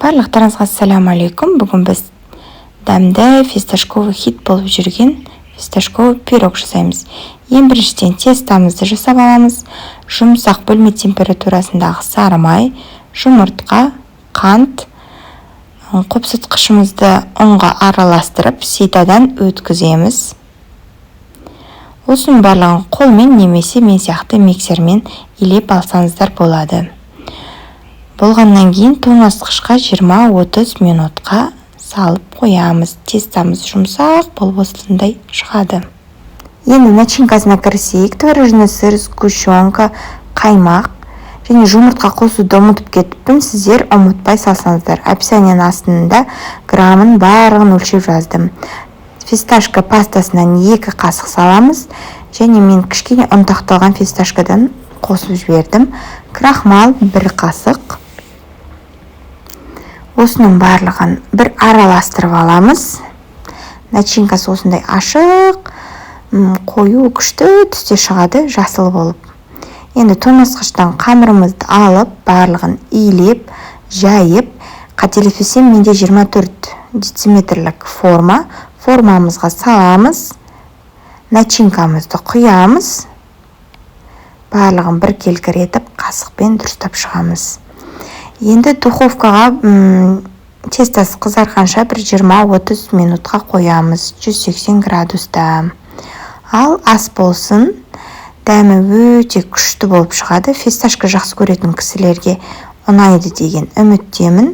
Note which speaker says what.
Speaker 1: Барлықтарыңызға ассалаумағалейкум! Бүгін біз дәмді, фисташковый, хит болып жүрген фисташковый пирог жасаймыз. Ең біріншіден, тестомызды жасап аламыз. Жұмсақ, бөлме температурасындағы сары май, жұмыртқа, қант, қопсытқышымызды ұнға араластырып, ситодан өткіземіз. Осының барлығын қолмен немесе мен сияқты миксермен илеп алсаңыздар болады. Болғаннан кейін тоңазытқышқа 20-30 минутқа салып қоямыз. Тестомыз жұмсақ болып, осындай шығады. Енді начинкасына кірісейік. Творожный сыр, сгущенка, қаймақ және жұмыртқа қосуды ұмытып кетіппін. Сіздер ұмытпай салсаңыздар. Описанияның астында граммын, барлығын өлшеп жаздым. Фисташка пастасынан 2 қасық саламыз және мен кішкене ұнтақталған фисташкадан қосып жібердім. Крахмал 1 қасық. Осының барлығын бір араластырып аламыз. Начинкасы осындай ашық, қою, күшті түсте шығады, жасыл болып. Енді тоңазытқыштан қамырымызды алып, барлығын илеп, жайып, қателеспесем, менде 24 дециметрлік форма. Формамызға саламыз, начинкамызды құямыз, барлығын біркелкі етіп, қасықпен дұрыстап шығамыз. Енді духовкаға тестосы қызарғанша бір 20-30 минутқа қоямыз 180 градуста. Ал ас болсын! Дәмі өте күшті болып шығады. Фисташка жақсы көретін кісілерге ұнайды деген үміттемін.